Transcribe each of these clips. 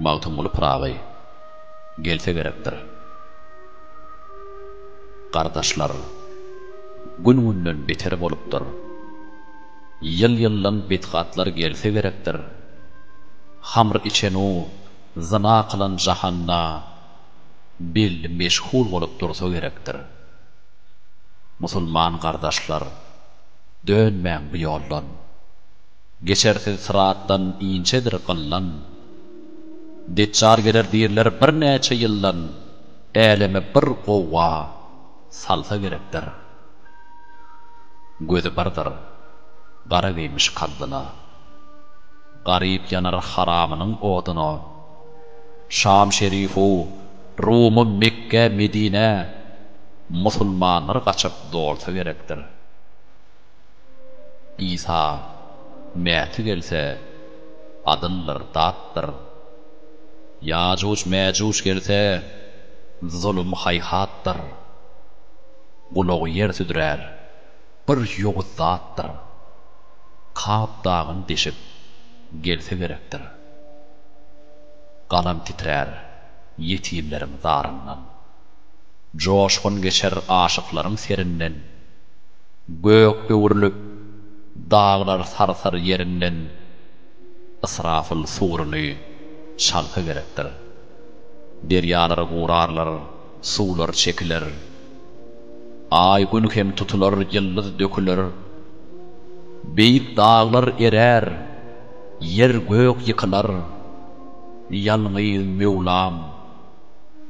Magtymguly Pyragy gelse gerekdir. Gardaşlar, gün-günden beter bolupdyr. Ýyl-ýyldan betgatlar gelse gerekdir. Hamr içen-u, zyna kylan jahanda belli meşhur bolup dursa gerekdir. Musulman gardaşlar, dönmäň bu ýoldan. Geçersiz syratdan inçedir gyldan. Deçjal geler diýrler birnäçe ýyldan, Äleme bir gowga salsa gerekdir. Gözi birdir, gara geýmiş kaddyna. Garyp ýanar haramynyň oduna. Şam şerifu, Rumu, Mekge, Medinä musulmanlar gaçyp dolsa gerekdir. Isa Mäti gelse, adyldyr, datdyr. Ýajuj-mäjuj gelse, zulum haýhatdyr. Gulagy ýer südrär, bir ýowuz zatdyr. Kap dagyn deşip, gelse gerekdir. Galam titrär ýetimleriň zaryndan. Joşgun geçer aşyklaryň serinden. Gök öwrülip, daglar sarsar ýerinden. Ysrafyl suruny çalsa gerekdir. Derýalar gurarlar, suwlar çekiler. Aý-Gün hem tutular, ýyldyz döküler. Beýik daglar erär, ýer-gök ýykylar. Ýalňyz Möwlam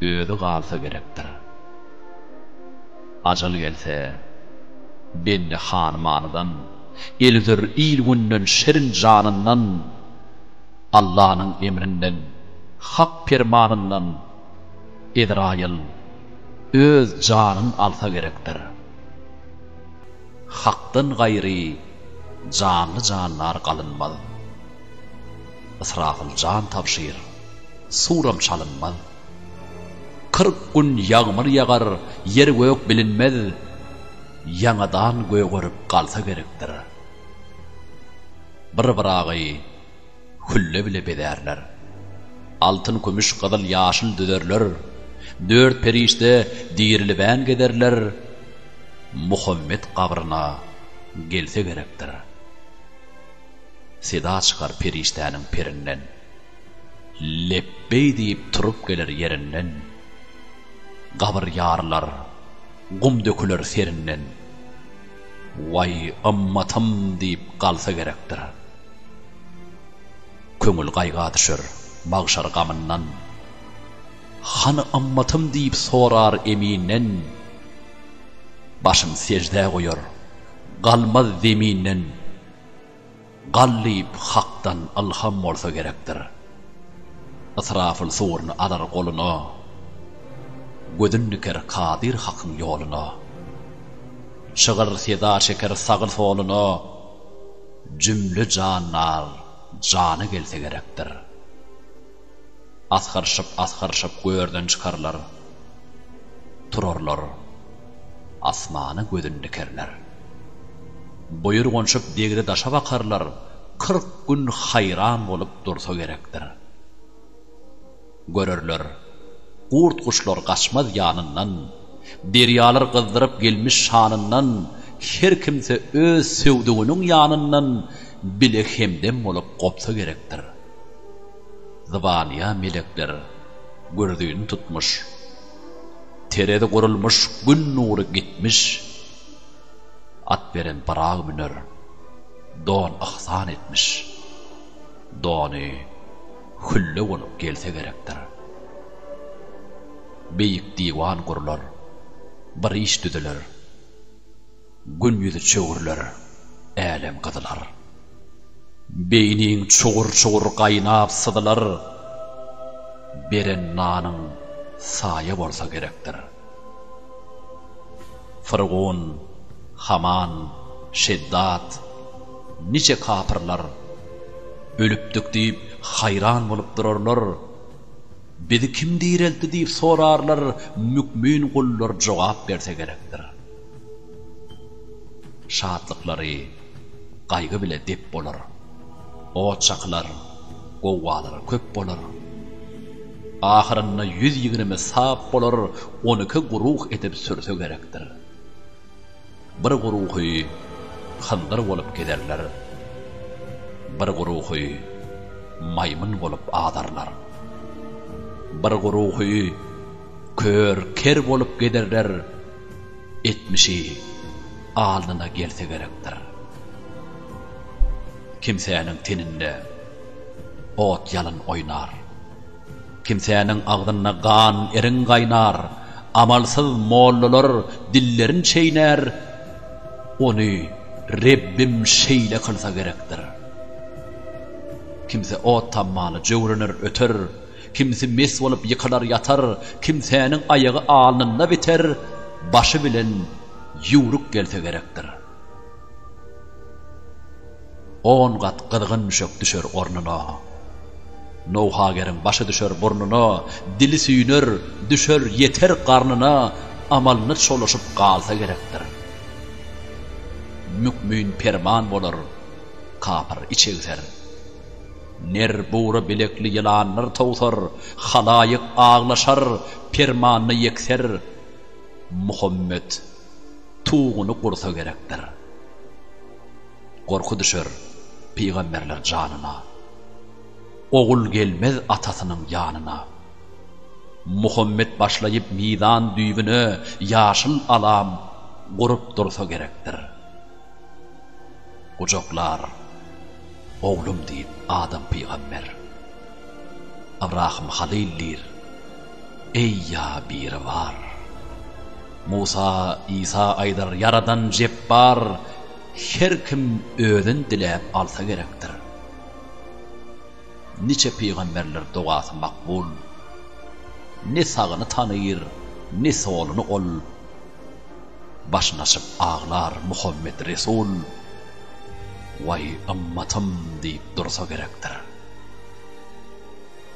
özi galsa gerekdir. Ajal gelse, bende hany-manydan, El üzer il-günden, şirin janyndan, Allanyň emrinden, Hak permanyndan Ezraýyl öz janyn alsa gerekdir. Hakdan gaýry janly-jandar galynmaz. Ysrafyl jan tabşyr, suram çalynmaz. 40 gün ýagmyr ýagar, ýer-gök bilinmez, Ýaňadan gögerip galsa gerekdir. Bir byragy hülle bile bezärler. Altyn, kümüş, gyzyl, ýaşyl düzerler. Dört perişde dirilibän gezerler. Muhammet gabryna gelse gerekdir. Seda çykar perişdäniň perinden. Lepbeý diýip turup geler ýerinden. Gabyr ýarylar, gum döküler serinden. Waý, ymmatym diýip galsa gerekdir. Köňül gaýga düşer magşar gamyndan. Hany ymmatym diýip sorar eminden. Başyn seždä goýar, galmaz zeminden. Gal diýip Hakdan ylham bolsa gerekdir. Ysrafyl suruny alar goluna, Gözün diker Kadyr Hakyň ýoluna. Çygyr seda çeker sagy-soluna, Jümle jandar jana gelse gerekdir. Asgyryşyp-asgyryşyp görden çykarlar, Turarlar, asmana gözün dikerler. Buýurganşyp degre-daşa bakarlar, 40 gün haýran bolup dursa gerekdir. Görerler, gurt-guşlar gaçmaz ýanyndan, Derýalar gyzdyryp gelmiş şanyndan, Her kimse öz söwdüginiň ýanyndan Bile hemdem bolup gopsa gerekdir. Zybanyýa melekler gürzüni tutmuş, Terezi gurulmuş, gün nury gitmiş, At beren Byrag müner, don yhsan etmiş, Dony hülle bolup gelse gerekdir. Beýik diwan gurlar, bir iş düzüler, Gün ýüzi çöwrüler, älem gyzylar. Beýniň çugur-çugur gaýnap syzylar, Beren nanyň saýa bolsa gerekdir. Fyrgun, Haman, Şeddat, niçe kapyrlar, Ölüpdik diýip, haýran bolup durarlar. Bizi kim direltdi diýip sorarlar, Mükmin gullar jogap berse gerekdir. Şatlyklary gaýgy bile dep bolar. Ot çakylar, gowgalar köp bolar. Ahyrynda 120 sap bolar, 12 guruh edip sürse gerekdir. Bir guruhy hyndyr bolup gezerler, bir guruhy maýmyn bolup azarlar. Bir guruhy kör, ker bolup gezerler, etmişi alnyna gelse gerekdir. Kimsäniň teninde ot-ýalyn oýnar. Kimsäniň agzynda gan eriň gaýnar, Amalsyz mollalar dillerin çeýnär, Ony Rebbim şeýle kylsa gerekdir. Kimse ot tammany jöwrener öter, Kimsi mes bolup ýykylar ýatar, Kimsäniň aýagy alnynda biter, Başy bilen ýüwrük gelse gerekdir. On gat gyzgyn düşek düşer ornuna. Nowhageriň başy düşer burnuna, Dili süýner, düşer, ýeter garnyna, Amalyna çolaşyp galsa gerekdir. Mükmün perman bolar, kapyr iç egser. Ner bugra bilekli ýylanlar towsar, Halaýyk aglaşar, permanyna ýekser. Muhammet tuguny gursa gerekdir. Gorky düşer pygamberler janyna. Ogul gelmez atasynyň ýanyna. Muhammet başlaýyp mizan düýbüne ýaşyl alam gurup dursa gerekdir. Gujaklar oglum diýip Adam pygamber. Ybrahym Halyl diýr, Eý ýa Biribar. Musa, Isa aýdar, Ýaradan Jepbar, Her kim özün diläp alsa gerekdir. Niçe pygamberler dogasy makbul, Ne sagyny tanyr, ne soluny ol. Başyn açyp aglar Muhammet Resul, Waý ymmatym diýip dursa gerekdir.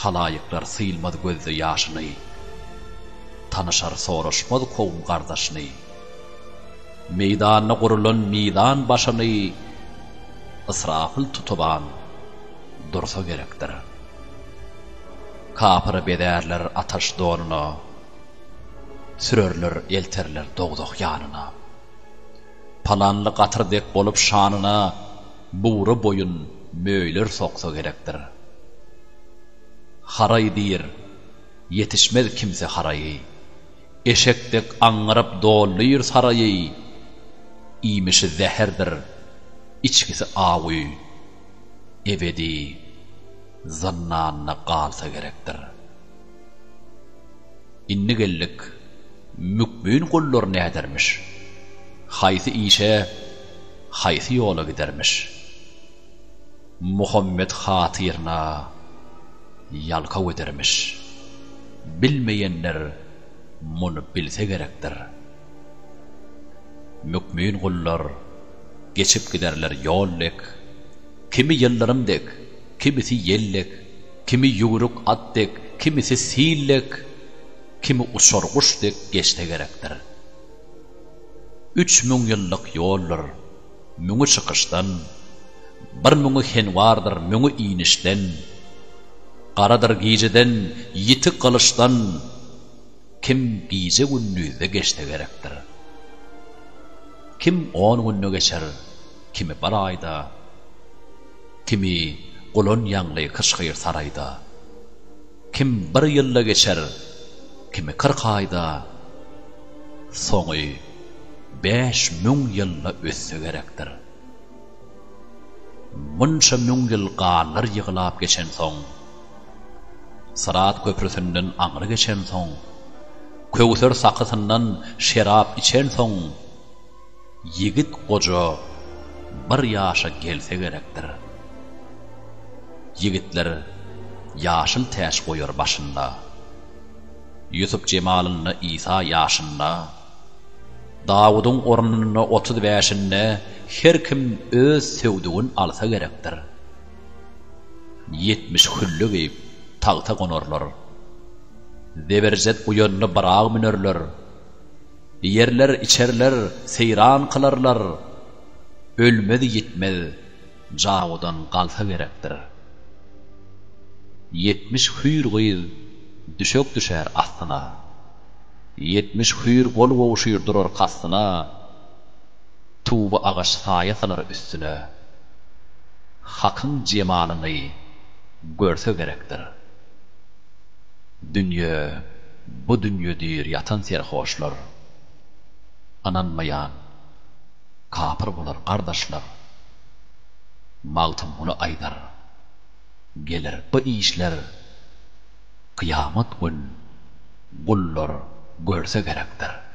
Halaýyklar sylmaz gözde ýaşyny, Tanyşar soraşmaz kowum gardaşyny. Meýdanda gurulan mizan başyny Ysrafyl tutuban dursa gerekdir. Kapyry bezärler ataş donuna, Sürerler elterler dowzah ýanyna. Palanly gatyr dek bolup şanyna Bugra boýun möýler soksa gerekdir. Haraý diýr, ýetişmez kimse haraýy. Eşek dek aňňyryp doldyr saraýy. Iýmişi zäherdir, içgisi awy. Ebedi zyndanda galsa gerekdir. Indi geldik, mükmin gullar nädermiş? Haýsy işe, haýsy ýola gidermiş? Muhammet hatyryna ýalkaw edermiş. Bilmeýenler muny bilse gerekdir. Mükmin gullar geçip giderler ýol dek, Kimi ýyldyrym dek, kimisi ýel dek, Kimi ýüwrük at dek, kimisi sil dek, Kimi uçar guş dek geçse gerekdir. 3000 ýyllyk ýoldur, müňi çykyşdan, Bir müňi henwardyr, müňi inişden, Garadyr gijeden, ýiti gylyçdan, Kim gije-gündizde geçse gerekdir. Kim on günde geçer, kimi bir aýda, Kimi gulan ýaňly kyşgyr saraýda. Kim bir ýylda geçer, kimi 40 aýda, Soňy 5000 ýylda ötse gerekdir. Munça müň ýyl ganlar ýyglap geçensoň, Syrat köprüsinden aňry geçensoň, Köwser sakysyndan şerap içensoň, Ýigit goja bir ýaşa gelse gerekdir. Ýigitler ýaşyl täç goýar başynda. Ýusup jemalynda Isa ýaşynda. Dawudyň ornunda 30 bäşinde her kim öz söwdügin alsa gerekdir. 70 hülle geýip tagta gonarlar. Zeberjet uýanyna byrag münerler. Iýerler, içerler, seýran kylarlar. Ölmez-ýitmez jawudan galsa gerekdir. 70 hüýr gyz. düşek düşär astyna. 70 hüýr gol gowşur durar kastyna, Tuba agaç saýa salar üstüne. Hakyň jemalyny görse gerekdir. Dünýe bu dünýe diýr ýatan serhoşlar. Ynanmaýan kapyr bolar gardaşlar. Magtymguly aýdar, Geler bu işler kyýamat gün gullar görse gerekdir.